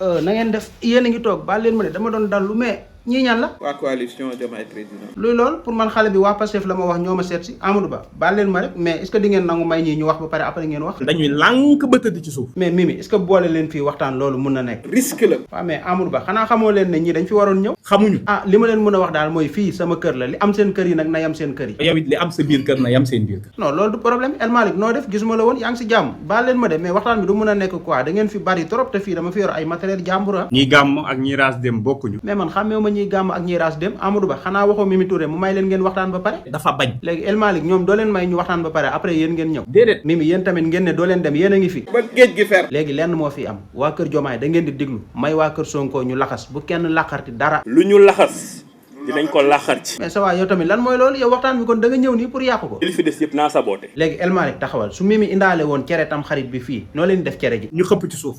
na ngeen def yéen a ngi toog baal leen ma de dama doon dallu mais ñii ñaan la. waa coalition Diomay président. luy lool pour man xale bi waa pastef la ma wax ñoo ma seet si Amadou Ba baal leen ma rek mais est ce que di ngeen nangu may ñii ñu wax ba pare après ngeen wax. dañuy lànk ba tëdd ci suuf. mais Mimi est ce que boole leen fii waxtaan loolu mun na nekk. risque la. waaw mais Amadou Ba xanaa xamoo leen ne ñii dañ fi waroon ñëw. xamuñu. ah li ma leen mën a wax daal mooy fii sama kër la li am seen kër yi nag na yam seen kër yi. yow it li am sa biir kër na yam seen biir kër. non loolu du problème El Malick noo def gisuma la woon yaa ngi si jàmm baal leen ma de mais waxtaan bi du mën a nekk quoi da ngeen fi bari trop te fii dama fi yor ay matériel jàmbur. ñiy gàmm ak ñiy raas dem bokkuñu. mais man xàmmeewu ma ñiy gàmm ak ñiy raas dem Amadou Ba xanaa waxoo Mimi Touré mu may leen ngeen waxtaan ba pare. dafa bañ. léegi El Malick ñoom doo leen may ñu waxtaan ba pare après yéen ngeen ñëw. déedéet. Mimi yéen tamit ngeen ne doo leen dem yéen a ngi fi. ba géej gi fer. léegi lenn moo fi am waa kër Diomaye da ngeen di diglu may waa kër Sonko ñu laxas bu kenn laqarti dara. lu ñu laxas dinañ ko laxar ci. mais sa waay yow tamit lan mooy loolu yow waxtaan bi kon da nga ñëw nii pour yàqu ko. li fi des yëpp naa saboté. léegi El Malick taxawal su Mimi indaale woon cere tam xarit bi fii noo leen def cere ji. ñu xëpp ci suuf.